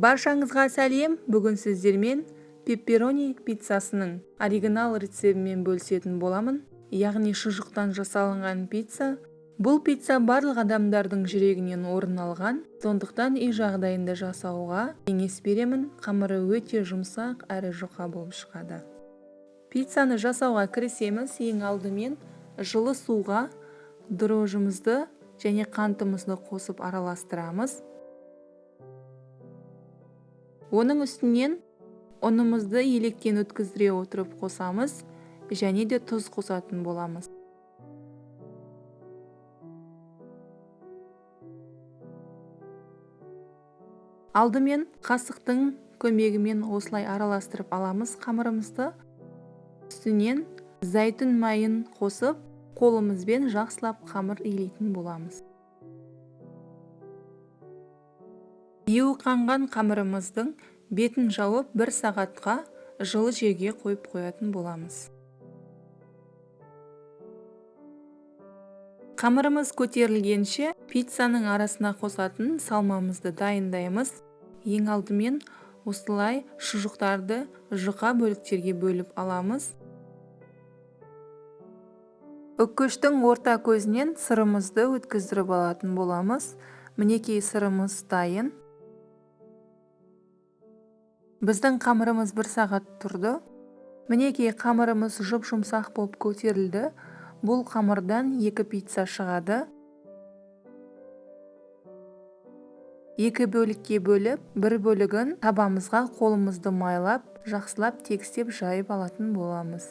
Баршаңызға сәлем! Бүгін сіздермен пепперони пиццасының оригинал рецебімен бөлісетін боламын, яғни шұжықтан жасалынған пицца. Бұл пицца барлық адамдардың жүрегінен орын алған, сондықтан үй жағдайында жасауға кеңес беремін. Қамыры өте жұмсақ әрі жұқа болып шығады. Пиццаны жасауға кірісеміз. Ең алдымен жылы суға дрожжымызды және қантымызды қосып араластырамыз. Оның үстінен ұнымызды електен өткіздіре отырып қосамыз және де тұз қосатын боламыз. Алдымен қасықтың көмегімен осылай араластырып аламыз қамырымызды. Үстінен зәйтүн майын қосып, қолымызбен жақсылап қамыр илейтін боламыз. Еуі қанған қамырымыздың бетін жауып, 1 сағатқа жылы жерге қойып қоятын боламыз. Қамырымыз көтерілгенше пиццаның арасына қосатын салмамызды дайындаймыз. Ең алдымен осылай шұжықтарды жұқа бөліктерге бөліп аламыз. Үккіштің орта көзінен сырымызды өткіздіріп алатын боламыз. Мінекей, сырымыз дайын. Біздің қамырымыз 1 сағат тұрды. Мінекей, қамырымыз жұп-жұмсақ болып көтерілді. Бұл қамырдан 2 пицца шығады. 2 бөлікке бөліп, бір бөлігін табамызға қолымызды майлап, жақсылап тегістеп жайып алатын боламыз.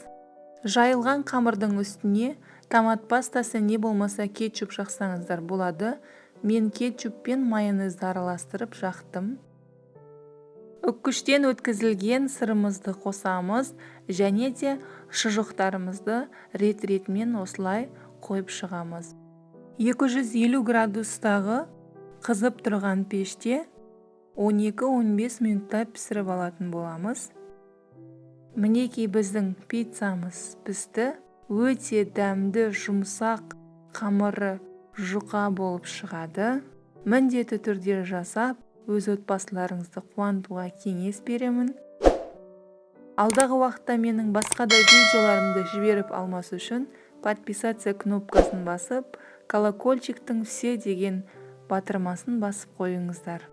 Жайылған қамырдың үстіне томат пастасы не болмаса кетчуп жақсаңыздар болады. Мен кетчуп пен майонезді араластырып жақтым. Үккіштен өткізілген сырымызды қосамыз және де шұжықтарымызды рет-ретімен осылай қойып шығамыз. 250 градустағы қызып тұрған пеште 12-15 минутта пісіріп алатын боламыз. Мінекей, біздің пиццамыз пісті. Өте дәмді, жұмсақ, қамыры жұқа болып шығады. Міндетті түрде жасап, өз отбасыларыңызды қуантуға кеңес беремін. Алдағы уақытта менің басқа да видеоларымды жіберіп алмас үшін подписаться кнопкасын басып, колокольчиктің все деген батырмасын басып қойыңыздар.